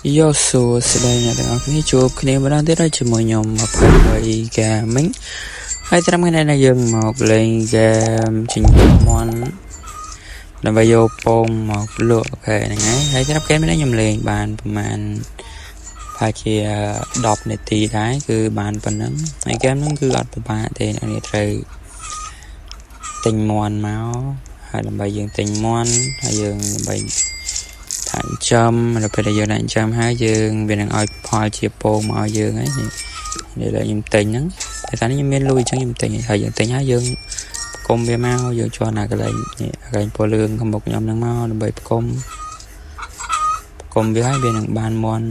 Yo សួស្តីអ្នកទាំងអស់គ្នាជួបគ្នាម្ដងទៀតហើយជាមួយខ្ញុំ23 Gaming ហើយត្រឹមថ្ងៃនេះយើងមកលេងហ្គេមចិញ្ចឹមមាន់ដើម្បីយកពងមកលក់OK ហ្នឹងហើយហើយសម្រាប់ហ្គេមនេះខ្ញុំលេងបានប្រហែលប្រហែលជា10នាទីដែរគឺបានប៉ុណ្ណឹងហើយហ្គេមហ្នឹងគឺអត់ពិបាកទេអ្នកនេះត្រូវទិញមាន់មកហើយដើម្បីយើងទិញមាន់ហើយយើងដើម្បីថាចិញ្ចឹមដល់ពេលដែលយើងដាក់ចិញ្ចឹមហើយយើងវានឹងឲ្យផលជាពងមកឲ្យយើងហើយនេះនេះឡើយខ្ញុំទិញហ្នឹងតែតានេះខ្ញុំមានលុយអញ្ចឹងខ្ញុំទិញហើយយើងទិញហើយយើងផ្គុំវាមកយើងជាន់អាកន្លែងនេះកន្លែងពណ៌លឿងខាងមុខខ្ញុំហ្នឹងមកដើម្បីផ្គុំផ្គុំវាហើយវានឹងបានមាន់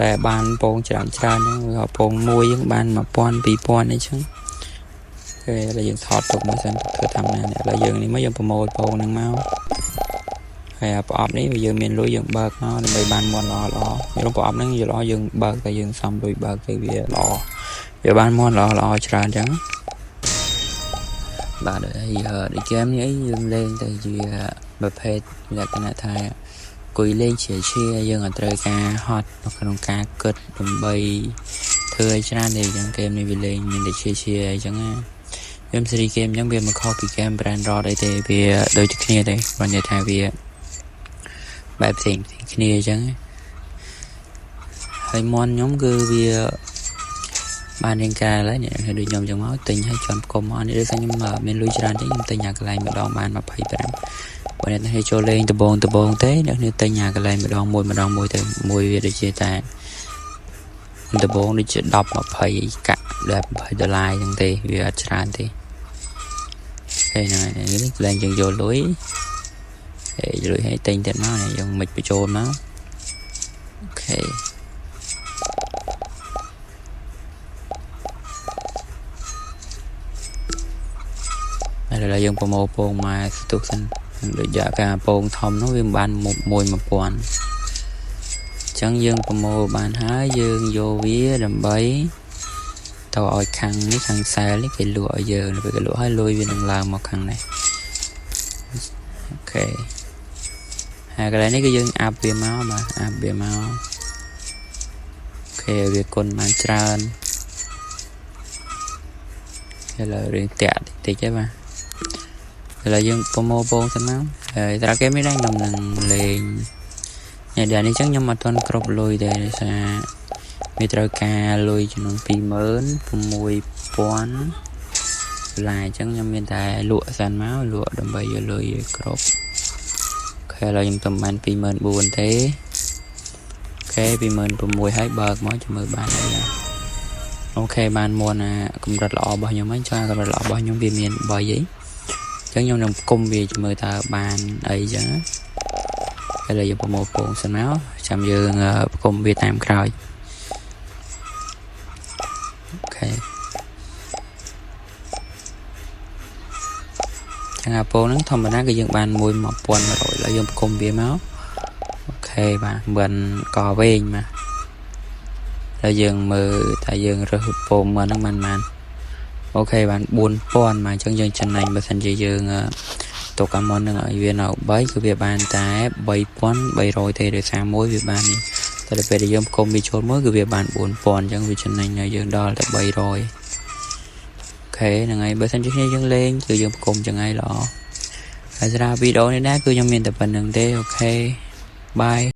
ដែលបានពងច្រើនច្រើនហ្នឹងវាពងមួយយើងបាន1000 2000អីចឹងគេឥឡូវយើងថតទុកមួយសិនធ្វើតាមណាឥឡូវយើងនេះមកយើងប្រមូលពងហ្នឹងមកហើយអាប្រអប់នេះវាយើងមានលុយយើងបើកមកដើម្បីបានមាន់ល្អល្អយើងប្រអប់ហ្នឹងយល់ល្អយើងបើកតែយើងសំលុយបើកទៅវាល្អវាបានមាន់ល្អល្អច្រើនអញ្ចឹងបាទហើយដូចហ្គេមនេះអីយើងលេងទៅជាប្រភេទលក្ខណៈថាអង្គុយលេងជាជាយើងអត់ត្រូវការហត់នៅក្នុងការគិតដើម្បីធ្វើឲ្យច្រើនទេអញ្ចឹងហ្គេមនេះវាលេងមានតែជាជាអញ្ចឹងណាខ្ញុំសេរីហ្គេមអញ្ចឹងវាមិនខុសពីហ្គេម Brain Rot អីទេវាដូចគ្នាទេគ្រាន់តែថាវាបែបផ្សេងផ្សេងគ្នាអញ្ចឹងហើយមាន់ខ្ញុំគឺវាបានរៀងក្រែលហើយនេះដូចខ្ញុំអញ្ចឹងមកទិញឲ្យជន់ផ្គុំមកនេះដូចថាខ្ញុំមានលុយច្រើនទេខ្ញុំទិញអាកន្លែងម្ដងបាន25បើអ្នកនេះចូលលេងដបងដបងទេអ្នកនេះទិញអាកន្លែងម្ដងមួយម្ដងមួយទៅមួយវាដូចជាតែដបងដូចជា10 20កាក់ដល់20ដុល្លារអញ្ចឹងទេវាអត់ច្រើនទេហើយហ្នឹងហើយនេះកន្លែងយើងយកលុយហើយលុយឲ្យទិញទៀតមកយើងមិនបញ្ចូលមក OK ហើយឥឡូវយើងប្រមូលពងមកស្ទុះសិនដូចយ៉ាការពងធំនោះវាមិនបានមួយ1000អញ្ចឹងយើងប្រមូលបានហើយយើងយកវាដើម្បីទៅឲ្យខាងនេះខាងសែលនេះគេលក់ឲ្យយើងពេលគេលក់ឲ្យលុយវានឹងឡើងមកខាងនេះOK ហើយកន្លែងនេះគឺយើង up វាមកបាទ up វាមក OK វាគុណបានច្រើនឥឡូវរៀងតាក់តិចតិចហើយបាទឥឡូវយើងប្រមូលពងសិនមកហើយត្រាគេមានដែរខ្ញុំនឹងលេងញ៉ាំនេះអញ្ចឹងខ្ញុំអត់ទាន់គ្រប់លុយទេដោយសារវាត្រូវការលុយចំនួន26000ដុល្លារអញ្ចឹងខ្ញុំមានតែលក់សិនមកលក់ដើម្បីយកលុយឲ្យគ្រប់ OK ឥឡូវខ្ញុំទៅបាន24000ទេ OK 26000ហើយបើកមកចាំមើលបានអីដែរ OK បានមុនអាកម្រិតល្អរបស់ខ្ញុំហ្នឹងចាកម្រិតល្អរបស់ខ្ញុំវាមាន3អីអញ្ចឹងខ្ញុំនឹងគុំវាចាំមើលតើបានអីអញ្ចឹងឥឡូវយើងប្រមូលពងសិនមកចាំយើងគុំវាតាមក្រោយ OK ចឹងអាពងហ្នឹងធម្មតាគឺយើងបាន1100ឥឡូវយើងគុំវាមក OK បាទមិនកវែងបាទហើយយើងមើលតែយើងរើសពងមកហ្នឹងបានបាន OK បាន4000បាទអញ្ចឹងយើងចំណេញបើសិនជាយើងទុកអាមុនហ្នឹងឲ្យវានៅ3គឺវាបានតែ3300ទេដោយសារមួយវាបាននេះតែដល់ពេលដែលយើងផ្គុំវាចូលមួយគឺវាបាន4000អញ្ចឹងវាចំណេញឲ្យយើងដល់តែ300 OK ហ្នឹងហើយបើសិនជាគ្នាយើងលេងគឺយើងផ្គុំចឹងហើយល្អហើយសម្រាប់វីដេអូនេះដែរគឺខ្ញុំមានតែប៉ុណ្្នឹងទេOK bye.